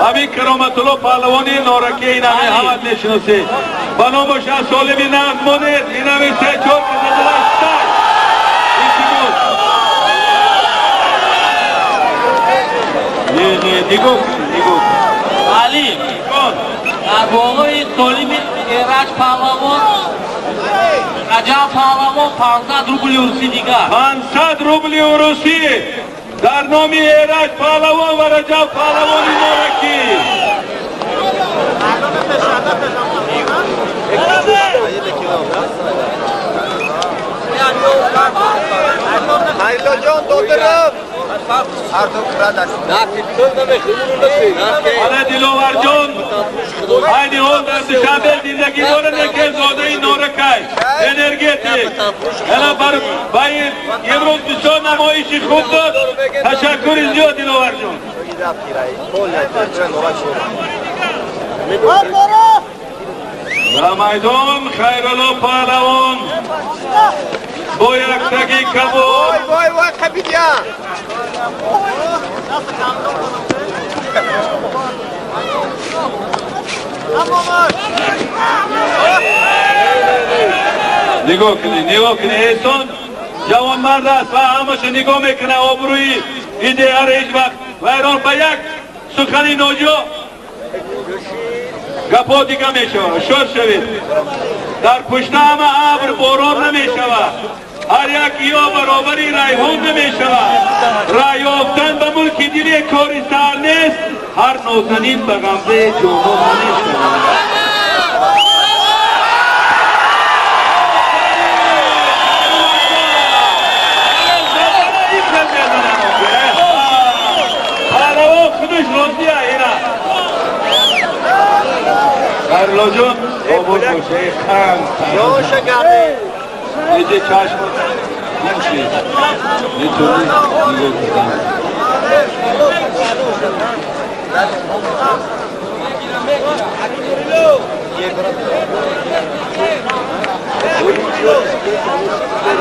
Ҳамин Кароматулло паҳлавони нораки инаме ҳамат мешиносед. Ба номаш аз солими нағз монед. Инаме се чор касадалаштай. Илтимос. Не, не, нигоҳ кунед, нигоҳ кунед. Али, дар болои солими Эраҷ паҳлавон Раҷаб паҳлавон 500 рубли русӣ дигар. 500 рубли русӣ дар номи Эраҷ паҳлавон ва Раҷаб паҳлавони норакӣ. Hayırlı Dodurov. Ана Диловарҷон, айни ҳол дар Душанбе зиндагӣ дорад, яке зодаи норакай энергетик. Ана ба имрӯз бисёр намоиши хуб дод. Ташаккури зиёд, Диловарҷон. Дар майдон Хайрулло паҳлавон бо яктаги кабоб. Вой, вой, қабидя. Нигоҳ кунед, нигоҳ кунед. Эҳсон ҷавонмард аст ва ҳамаша нигоҳ мекунад. Обрӯи идеяро ҳеҷ вақт вайрон ба як сухани ноҷо гапҳо дига мешавад. Ҳушёр шавед. Дар пушта ҳама абр борон намешавад. Ҳар як ё баробари райҳон намешавад. Рай ёфтан ба мулки дили кори сар нест. Ҳар нозанин ба ғамзаи ҷонон намешавад. Паҳлавон худаш розия ина. Хайруллоҷон, обод боша, ханд. Ёша гарди. Неҷе чашм гум шид. Метавонӣ нигоҳ кардан.